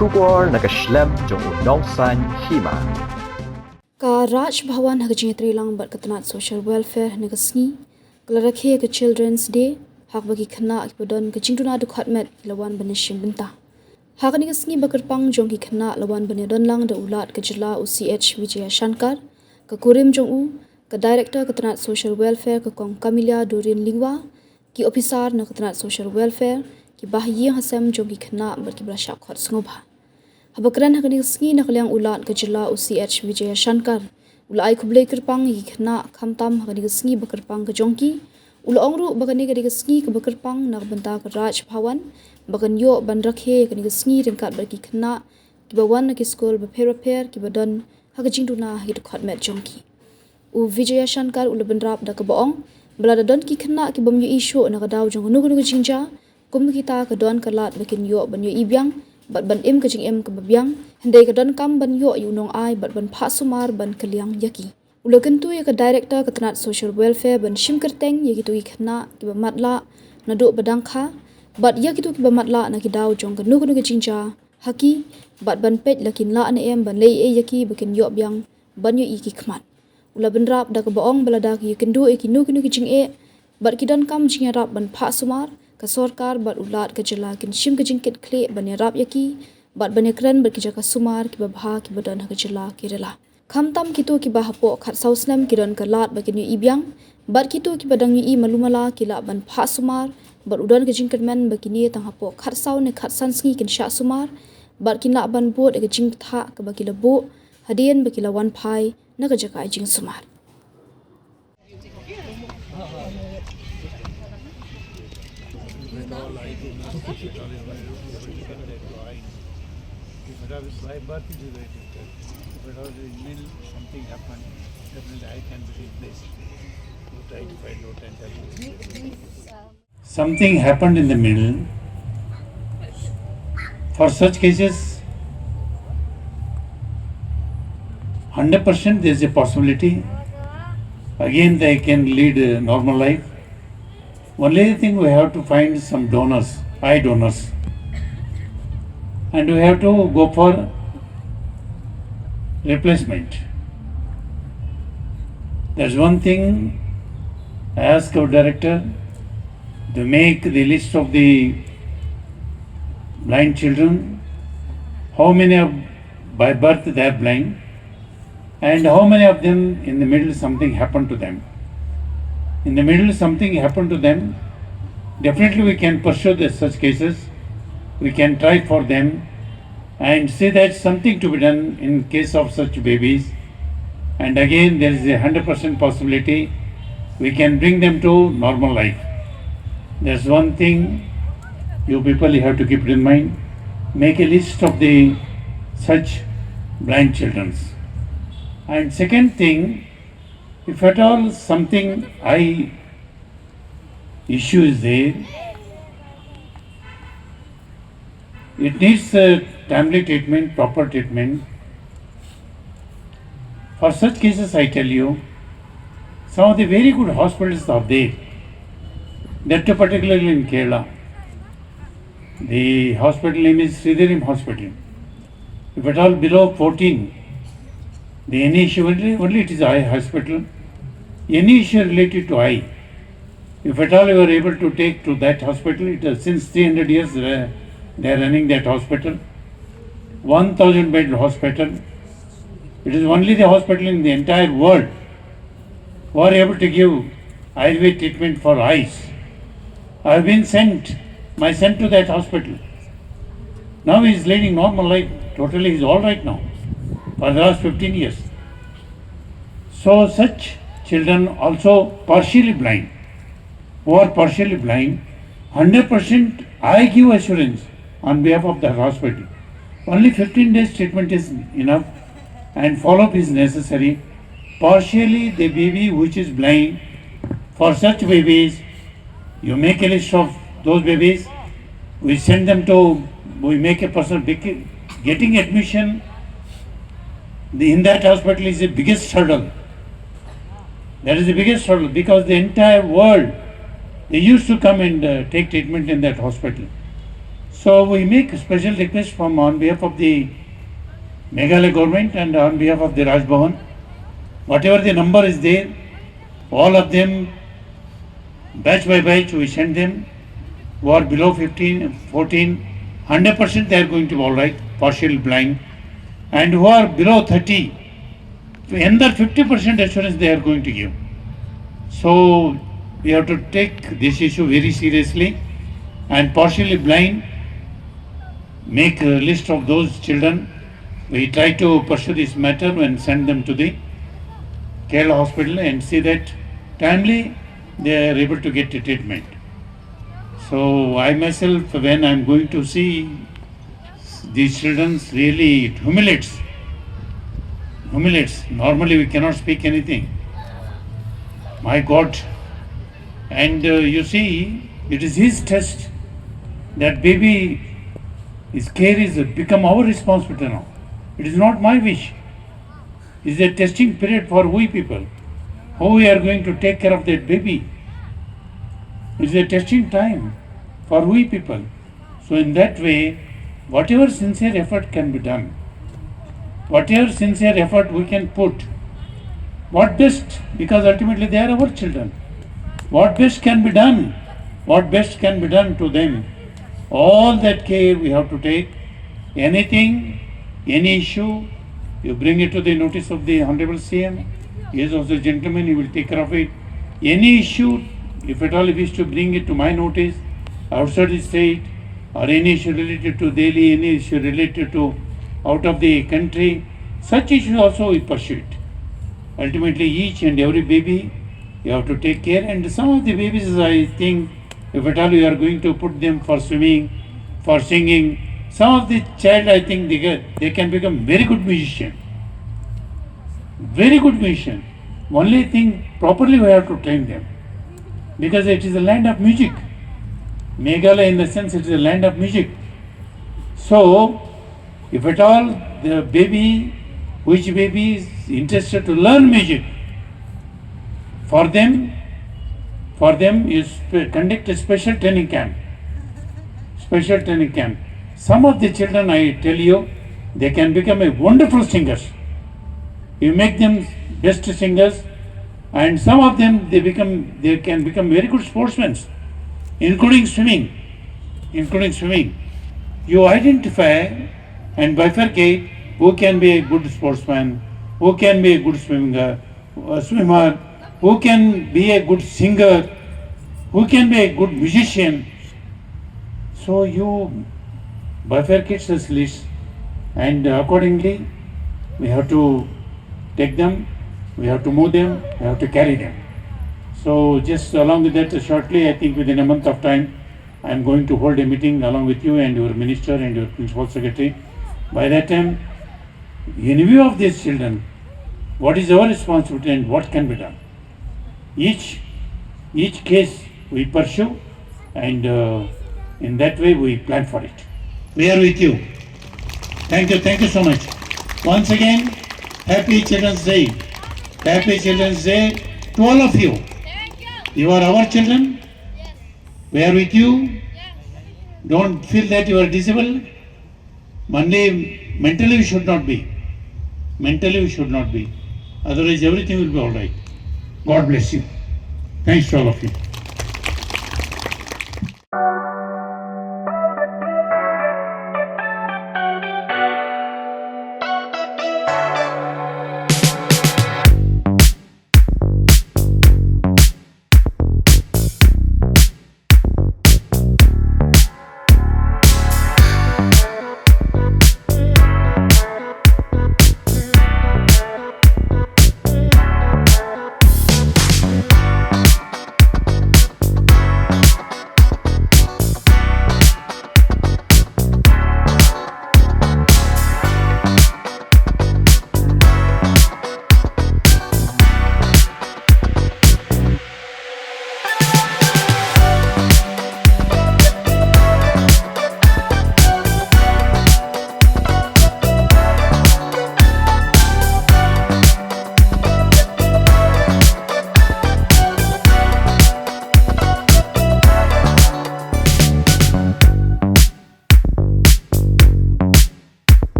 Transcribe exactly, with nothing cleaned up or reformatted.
Khubor na ka shlem jong u Nongsaiñ Hima. Ka Raj Bhawan ha ka jingïatreilang bad ka tnat Social Welfare ha kane ka sngi ka la rakhe ïa ka Children's Day, ha kaba ki khynnah kiba don ka jingduna dkhot met ki la wan ban ïashim bynta. Ha kane ka sngi ba kyrpang jong ki khynnah la wan ban ïadon lang da u Lat ka jylla u C H Vijayashankar, ka kurim jong u, ka Director ka tnat Social Welfare ka Kong Camelia Doreen Lyngwa, ki ophisar na ka tnat Social Welfare, ki bahaïing hasem jong ki khynnah bad kiba la shah khot sngewbha. Haba kren ha kane ka sngi na ka liang u Lat ka jylla u C H Vijayashankar u la ai khublei kyrpang ïa ki khynnah khamtam ha kane ka sngi ba kyrpang ka jong ki. U la ong ruh ba kane ka dei ka sngi kaba kyrpang na ka bynta ka Raj Bhawan ba kan ïoh ban rakhe ïa kane ka sngi ryngkat bad ki khynnah kiba wan na ki skul bapher bapher kiba don ha ka jingduna ha ki dkhot met jong ki. U Vijayashankar u la bynrap da kaba ong ba lada don ki khynnah ki bym ïohi shuh na ka daw jong kano kano ka jingjia, kum kita ka don ka lad ba kin ïoh ban ïohi biang bad ban im ka jingim kaba biang, hynrei ka donkam ban ïoh ïa u nongai bad ban phah sumar ban kylliang ïa ki. U la kyntu ïa ka Director ka tnat Social Welfare ban shim kyrteng ïa kito ki khynnah kiba matlah naduh ba dang kha bad ïa kito kiba matlah na ki daw jong kano kano ka jingjia ha ki, bad ban peit la kin lah ne em ban leh ei ei ïa ki ba kin ïoh biang ban ïohi ki khmat. U la bynrap da kaba ong ba lada ki ïakynduh ïa kino kino ki jingeh bad ki donkam jingïarap ban phah sumar, ka sorkar bad u Lat ka jylla kin shim ka jingkitkhlieh ban ïarap ïa ki bad ban ïakren bad ki jaka sumar kiba bha kiba don ha ka jylla Kerala. Khamtam kito kiba hapoh khatsaw snem ki don ka lad ba kin ïohi biang, bad kito kiba dang ïohi malu mala ki lah ban phah sumar, bad u don ka jingkyrmen ba kine tang hapoh khatsaw ne khatsan sngi kin shah sumar bad kin lah ban bud ïa ka jingbthah kaba ki la buh hadien ba ki la wan phai na ka jaka ai jingsumar. If it was by birth, it is very difficult. If it was in middle, something happened, definitely I can be replaced. You try to find out and help me. Something happened in the middle. For such cases, hundred percent there is a possibility. Again, they can lead a normal life. Only thing, we have to find some donors, eye donors. And we have to go for replacement. There's one thing, I ask our director to make the list of the blind children, how many of, by birth they are blind, and how many of them in the middle something happened to them. In the middle something happened to them, definitely we can pursue the such cases, we can try for them, and see that something to be done in case of such babies. And again, there is a hundred percent possibility we can bring them to normal life. There's one thing you people, you have to keep it in mind. Make a list of the such blind children's. And second thing, if at all something eye issue is there, it needs a timely treatment, proper treatment. For such cases, I tell you, some of the very good hospitals are there. That too, particularly in Kerala. The hospital name is Sridharam Hospital. If at all below fourteen, the any issue, only, only it is eye hospital, any issue related to eye, if at all you are able to take to that hospital, it is since three hundred years, uh, they are running that hospital. One thousand bed hospital. It is only the hospital in the entire world who are able to give Ayurvedic treatment for eyes. I have been sent, my son to that hospital. Now he is leading normal life. Totally, he is all right now. For the last fifteen years. So such children also partially blind, who are partially blind, hundred percent I give assurance on behalf of the hospital. Only fifteen days treatment is enough and follow-up is necessary. Partially the baby which is blind, for such babies, you make a list of those babies, we send them to, we make a person bec-, getting admission in that hospital is the biggest hurdle. That is the biggest hurdle because the entire world, they used to come and, uh, take treatment in that hospital. So we make a special request from on behalf of the Meghalaya government and on behalf of the Raj Bhavan. Whatever the number is there, all of them, batch by batch, we send them. Who are below fifteen, fourteen, hundred percent they are going to be all right, partially blind. And who are below thirty, another fifty percent assurance they are going to give. So we have to take this issue very seriously and partially blind, make a list of those children. We try to pursue this matter and send them to the Kerala hospital and see that timely they are able to get the treatment. So I myself, when I'm going to see these children, really it humiliates. Humiliates. Normally we cannot speak anything. My God. And uh, you see, it is his test. That baby, his care is become our responsibility now. It is not my wish. It's a testing period for we people. How we are going to take care of that baby? It's a testing time for we people. So in that way, whatever sincere effort can be done, whatever sincere effort we can put, what best, because ultimately they are our children. What best can be done? What best can be done to them? All that care we have to take. Anything, any issue, you bring it to the notice of the Honorable C M. He is also a gentleman, he will take care of it. Any issue, if at all he wish to bring it to my notice, outside the state, or any issue related to Delhi, any issue related to out of the country, such issues also we pursue it. Ultimately, each and every baby, you have to take care, and some of the babies, I think, if at all you are going to put them for swimming, for singing, some of the child, I think they can, they can become very good musician. Very good musician. Only thing, properly we have to train them. Because it is a land of music. Meghalaya, in the sense, it is a land of music. So, if at all the baby, which baby is interested to learn music, for them, for them you sp- conduct a special training camp. Special training camp. Some of the children, I tell you, they can become a wonderful singers. You make them best singers, and some of them they become, they can become very good sportsmen, including swimming, including swimming. You identify and bifurcate who can be a good sportsman, who can be a good swinger, a swimmer, who can be a good singer, who can be a good musician. So you bifurcate this list, and accordingly we have to take them, we have to move them, we have to carry them. So just along with that, shortly, I think within a month of time, I am going to hold a meeting along with you and your minister and your principal secretary. By that time, in view of these children, what is our responsibility and what can be done? Each, each case we pursue, and uh, in that way we plan for it. We are with you. Thank you, thank you so much. Once again, happy Children's Day. Happy Children's Day to all of you. You are our children. We are with you. Don't feel that you are disabled. Only mentally you should not be. Mentally you should not be. Otherwise everything will be all right. God bless you. Thanks to all of you.